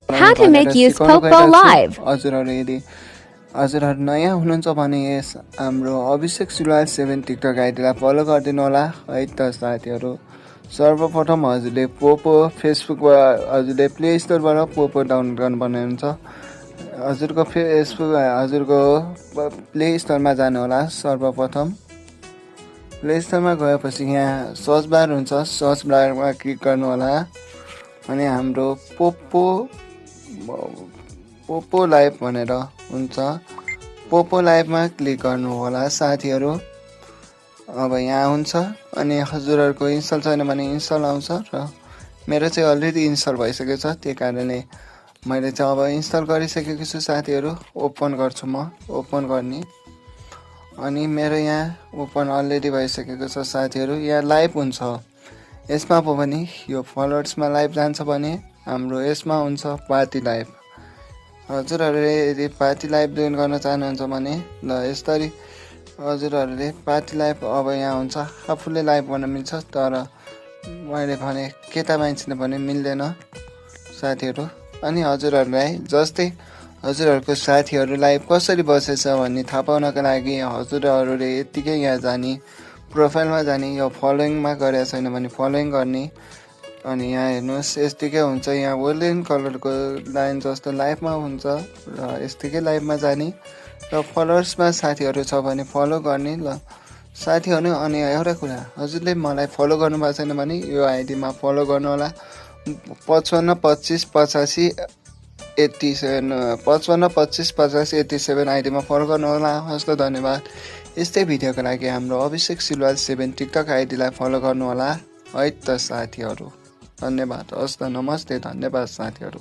How to make use Popo Live. हजुरहरू नयाँ हुनुहुन्छ भने यस हाम्रो अभिषेक सुलवाल 7 टिकटक आइडीलाई फलो गरिदिनु होला है त साथीहरू। सर्वप्रथम हजुरले पोपो फेसबुकबाट हजुरले प्ले स्टोरबाट पोपो डाउनलोड गर्नुपर्ने हुन्छ। हजुरको फेसबुक हजुरको प्ले स्टोरमा जानु होला। सर्वप्रथम प्ले स्टोरमा गएपछि यहाँ सर्च बार हुन्छ, सर्च बारमा क्लिक गर्नु होला अनि हाम्रो पोपो लाइभ भनेर हुन्छ, पोपो लाइभमा क्लिक गर्नु होला साथीहरू। अब यहाँ हुन्छ अनि हजुरहरूको इन्स्टल छैन भने इन्स्टल आउँछ र मेरो चाहिँ अलरेडी इन्स्टल भइसकेको छ, त्यही कारणले मैले चाहिँ अब इन्स्टल गरिसकेको छु साथीहरू। ओपन गर्छु म, ओपन गर्ने अनि मेरो यहाँ ओपन अलरेडी भइसकेको छ साथीहरू। यहाँ लाइभ हुन्छ, यसमा पो पनि यो फलोवर्समा लाइभ जान्छ भने हाम्रो यसमा हुन्छ पार्टी लाइभ। हजुरहरूले यदि पार्टी लाइभ जोइन गर्न चाहनुहुन्छ भने ल यसरी हजुरहरूले पार्टी लाइभ अब यहाँ हुन्छ। आफूले लाइभ गर्न मिल्छ तर मैले भने केटा मान्छेले भने मिल्दैन साथीहरू। अनि हजुरहरूलाई जस्तै हजुरहरूको साथीहरू लाइभ कसरी बसेछ भन्ने थाहा पाउनको लागि हजुरहरूले यत्तिकै यहाँ जाने, प्रोफाइलमा जाने, यो फलोइङमा गरेको छैन भने फलोइङ गर्ने अनि यहाँ हेर्नुहोस् यस्तिकै हुन्छ। यहाँ गोल्डन कलरको लाइन जस्तो लाइभमा हुन्छ र यस्तिकै लाइभमा जाने र फलोवर्समा साथीहरू छ भने फलो गर्ने ल साथीहरू। अनि एउटा कुरा, हजुरले मलाई फलो गर्नुभएको छैन भने यो आइडीमा फलो गर्नु होला। 55 25 85 87 55 25 85 87 आइडीमा फलो गर्नु होला। हस् त, धन्यवाद। यस्तै भिडियोको लागि हाम्रो अभिषेक सुलवाल 7 टिकटक आइडीलाई फलो गर्नु होला है त साथीहरू। धन्यवाद। हस् त, नमस्ते, धन्यवाद साथीहरू।